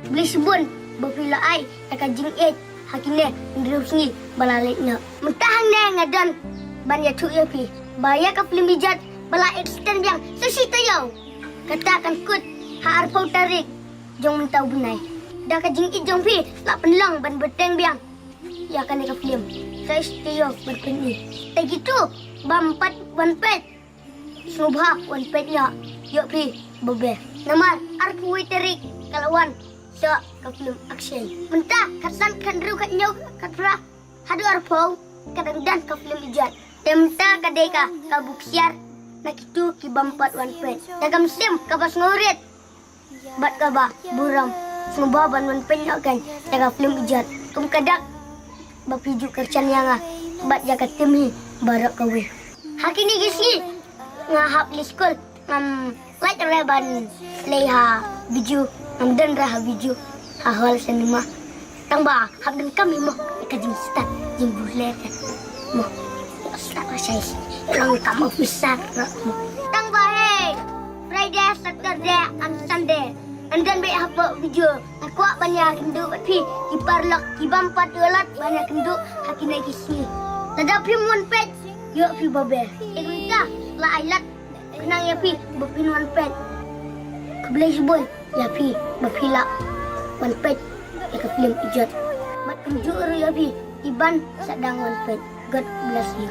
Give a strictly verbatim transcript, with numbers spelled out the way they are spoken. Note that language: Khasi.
Khublei shibun ba phi la ai ïa ka jingïeit ha kine hynriew sngi ba la leit noh. Mynta hangne nga don ban ïathuh ïa phi ba ïa ka film Ijat ba la extend biang sa shi taïew. Kata kan kut ha arphew tarik jong mynta u bnai. Da ka jingïeit jong phi la pynlong ban bteng biang ïa kane ka film sa shi taïew ban pyni. Te kito bym pat wan peit, sngewbha wan peit noh ïoh phi babe. Namar arphew wei tarik ka la wan sa ka film Akshay. Mynta khatsan, khathynriew, khathynñiew, khatphra haduh arphew ka dang don ka film Ijat. Te mynta ka dei ka ka buh ksiar na kito ki bym pat wan peit. Te ka mynsiem kaba sngewrit bad kaba burom, sngewbha ban wan peit noh kein ïa ka film Ijat. Kum ka dak ba phi ju kyrshan ïa nga bad ïa ka team hi baroh kawei. Ha kine ki sngi nga hap leit skul, ngam lait re ban leit ha video, ngam don re ha video, ha hall cinema. Tang ba hap donkam hi mo ïa ka jingstad jingbuh leh mo. Stad ba shai long kam officer mo. Tang ba hei Friday, Saturday and Sunday ngan don beit hapoh video. Nga kwah ban ïakynduh bad phi ki paralok ki bym pat ïoh lad ban ïakynduh ha kine ki sngi. Lada phim wan peit ïoh phi babe. Te mynta la ai lad khnang ïa phi ba phin wan peit. Khublei shibun ïa phi ba phi la wan peit ïa ka film Ijat. Bad kumjuh ruh ïa phi kiban sa dang wan peit. God bless you.